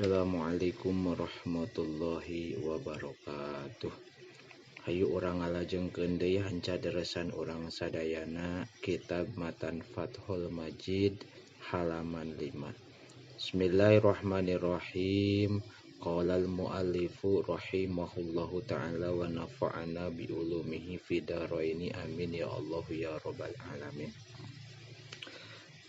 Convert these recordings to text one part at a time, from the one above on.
Assalamualaikum warahmatullahi wabarakatuh. Hayu urang ngalajengkeun deui hanca deresan urang sadayana kitab Matan Fathul Majid halaman 5. Bismillahirrahmanirrahim. Qala al-muallifu rahimahullahu ta'ala wa nafa'ana bi ulumihi fid dharaini, amin ya Allah ya rabbal alamin.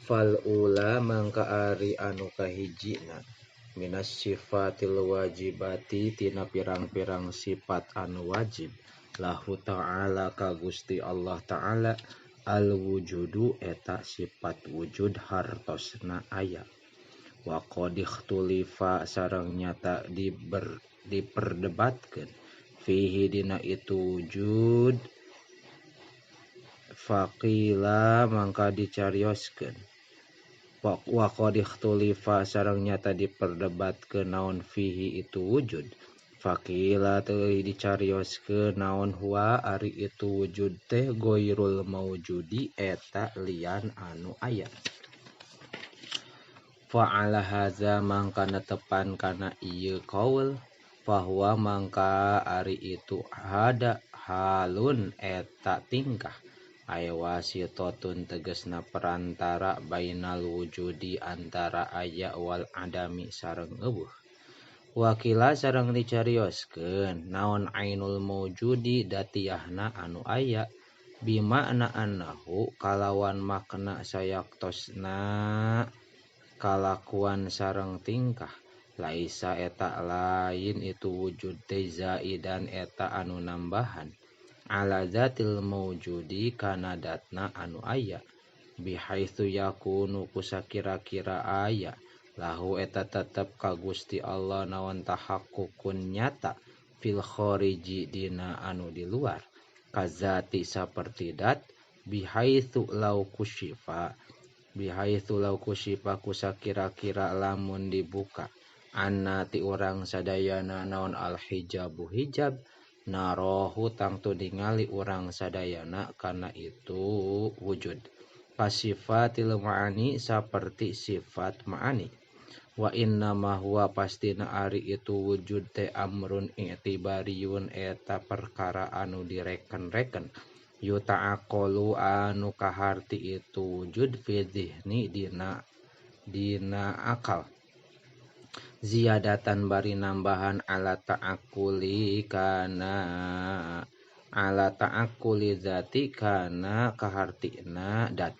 Fal ula mangka ari anu kahijina minas sifatil wajibati tina pirang-pirang sifat anu wajib lahu ta'ala ka Gusti Allah ta'ala al wujudu eta sifat wujud hartosna aya wa qad ikhtulifa sareng nyata diperdebatkeun fihi dina itu wujud faqila mangka dicarioskeun wa qad ikhtulifa sareng nyata diperdebatkeun naon fihi itu wujud faqila teuy dicarioskeun naon huwa ari itu wujud teh ghairul maujudi eta lian anu aya. Fa'ala hadza mangka netepan kana ieu qaul fahuwa mangka ari itu hada halun eta tingkah ay wasitotun tegesna perantara bainal wujudi antara aya wal adami sareng eueuh. Wakila sareng dicarioskeun naon ainul maujudi datiahna anu aya bimakna annahu kalawan makna sayaktosna kalakuan sareng tingkah laisa eta lain itu wujud teh zaidan eta anu nambahan ala zatil maujudi kana datna anu aya bihaitsu yakunu kusakira-kira aya lahu eta tetep ka Gusti Allah naon tahaqqukun nyata fil khariji dina anu di luar kazati saperti dat bihaitsu law kusyifa bihaitsu law kusyifa kusakira-kira lamun dibuka anna ti urang sadayana naon al hijabu hijab narohu tangtu ningali urang sadayana kana itu wujud kasifatil ma'ani saperti sifat ma'ani wa inna ma huwa pastina ari itu wujud teh amrun i'tibariyun eta perkara anu direken-reken yuta'aqalu anu kaharti itu wujud fi dzihni dina dina akal ziyadatan bari nambahan ala ta'akuli kana ala ta'akuli zati kana kahartina dat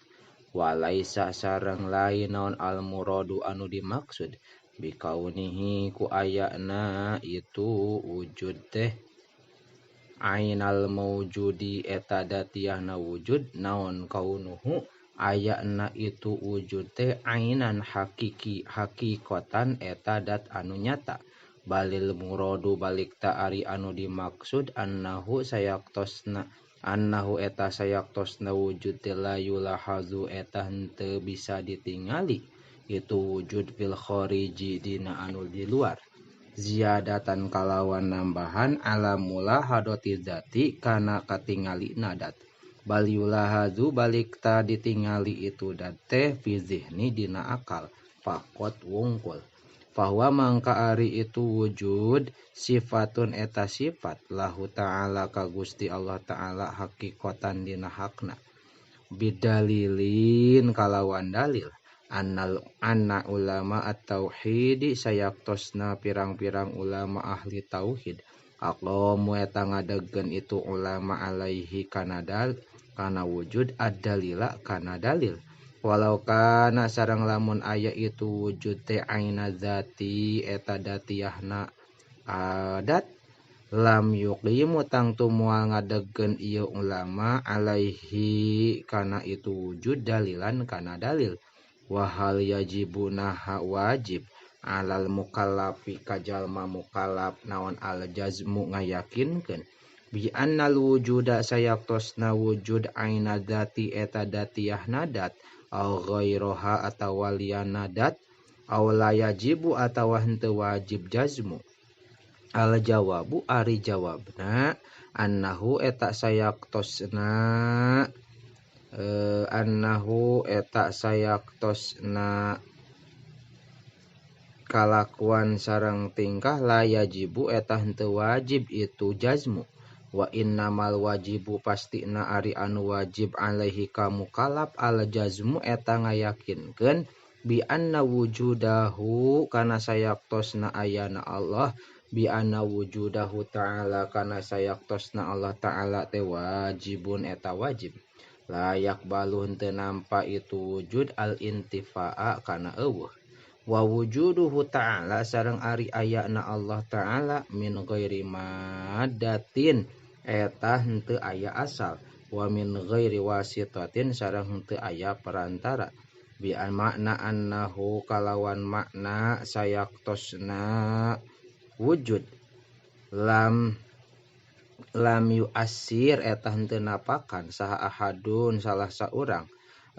walaisa sareng lain naon al muradu anu dimaksud bikaunihi ku ayana itu wujud teh ainal maujudi eta datiahna wujud naon kaunuhu ayana itu wujud teh ainan hakiki hakikotan eta dat anu nyata balil muradu balik ta ari anu dimaksud annahu sayaktosna annahu eta sayaktosna wujud teh la yulahazu eta henteu bisa ditingali itu wujud fil khariji dina anu di luar ziyadatan kalawan nambahan ala mulahadati zati kana katingali dat bal yulahazu balik ta ditingali itu dat teh fi zihni dina akal faqat wungkul fahuwa mangka ari itu wujud sifatun eta sifat lahu ta'ala ka Gusti Allah ta'ala hakikotan dina hakna bidalilin kalawan dalil annal anna ulama at-tauhidi sayaktosna pirang-pirang ulama ahli tauhid aqamu eta ngadegkeun itu ulama alaihi kana dal kana wujud ad-dalila kana dalil walau kana sareng lamun aya itu wujud teh aina zati eta datiahna adat lam yuqimu tangtu moal ngadegkeun ieu ulama alaihi kana itu wujud dalilan kana dalil wa hal yajibu naha wajib alal mukallafi ka jalma mukallaf naon al jazmu ngayakinkeun bi annal wujuda sayaktosna wujud aina dzati eta datiahna dat au ghairaha atawa liyana dat aw la yajibu atawa henteu wajib jazmu al jawabu ari jawabna annahu eta sayaktosna annahu eta sayaktosna Kalakuan sareng tingkah la yajibu eta henteu wajib itu jazmu. Wa innamal wajibu pastina ari anu wajib alaihi ka mukallaf al jazmu eta ngayakinkeun bi anna wujudahu kana sayaktosna ayana Allah, bi anna wujudahu ta'ala kana sayaktosna Allah ta'ala teh wajibun eta wajib. Layak balu henteu nampa itu wujud al intifaa kana eueuh. Wa wujuduhu ta'ala sareng ari ayana Allah ta'ala min ghairi madatin eta henteu aya asal, wa min ghairi wasitatin sareng henteu aya perantara. Bi makna annahu kalawan makna sayaktosna wujud lam lam yu'assir eta henteu napakan saha ahadun salah saurang.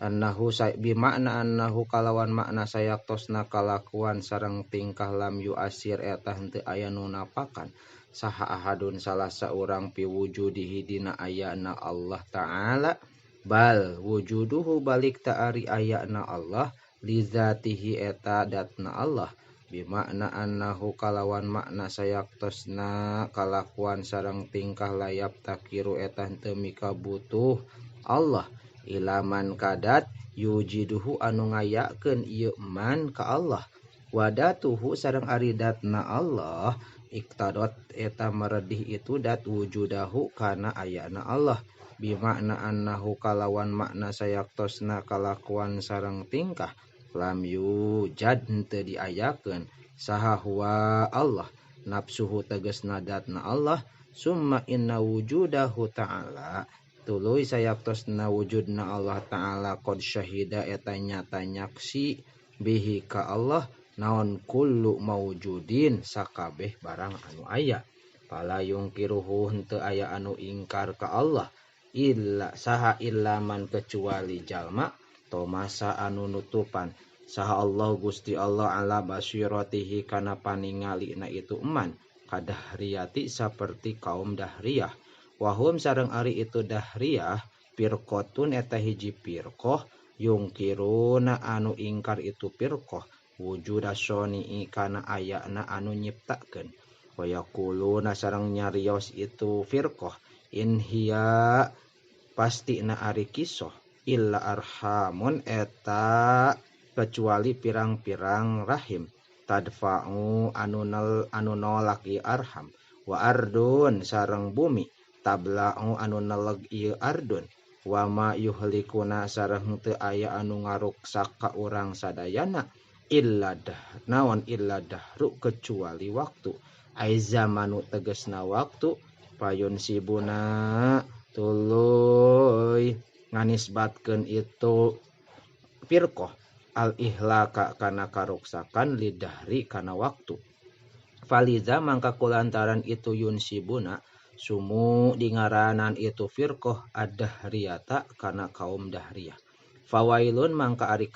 Annahu bi makna annahu kalawan makna sayaktosna kalakuan sareng tingkah lam yu'assir eta henteu aya nu napakan saha ahadun salah saurang pi wujudihi dina ayana Allah ta'ala. Bal wujuduhu balik ta'ari ayana Allah li zatihi eta datna Allah. Bimakna annahu kalawan makna sayaktosna kalakuan sareng tingkah layap takiru eta henteu mikabutuh Allah ilaman kadat yujiduhu anu ngayakeun ieu man ka Allah. Wadatuhu sareng ari datna Allah iktadot eta meredih itu dat wujudahu kana ayana Allah. Bimakna annahu kalawan makna sayaktosna kalakuan sareng tingkah lam yujad henteu diayakeun saha huwa Allah nafsuhu tegasna datna Allah. Summa inna wujudahu ta'ala tuluy sayaktosna wujudna Allah ta'ala qad syahida eta nyata nyaksi bihi ka Allah naon kullu maujudin sakabeh barang anu aya. Fala yungkiruhu henteu aya anu ingkar ka Allah illa saha illa man kecuali jalma tomasa anu nutupan saha Allah Gusti Allah ala basiratihi kana paningalina itu eman kadahriyati saperti kaum dahriyah. Wahum sareng ari itu dahriyah pirqotun eta hiji pirqoh yungkiruna anu ingkar itu pirqoh wujuda soni'i kana ayana anu nyiptakeun. Wa yaquluna sareng nyarios itu firqoh in hiya pastina ari kisoh illa arhamun eta kecuali pirang-pirang rahim tadfa'u anu nolak ieu arham wa ardun sareng bumi tabla'u anu neleg ieu ardun wa ma yuhlikuna sareng teu aya anu ngaruksak ka urang sadayana illa dah naon illa dahru kecuali waktu ai zamanu tegasna waktu payun sibuna tuluy nganisbatkeun itu firqoh al ihlaka kana karuksakan lidahri kana waktu. Faliza mangka kulantaran itu yunsibuna sumu dingaranan itu firqoh ad-dahriyata kana kaum dahriyah. Fawailun mangka ari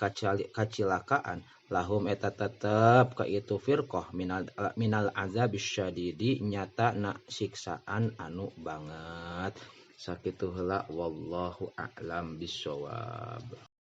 kacilakaan lahum eta tetep ka itu firqoh minal azabis syadidi nyata na siksaan anu banget. Sakitu heula wallahu a'lam bissawab.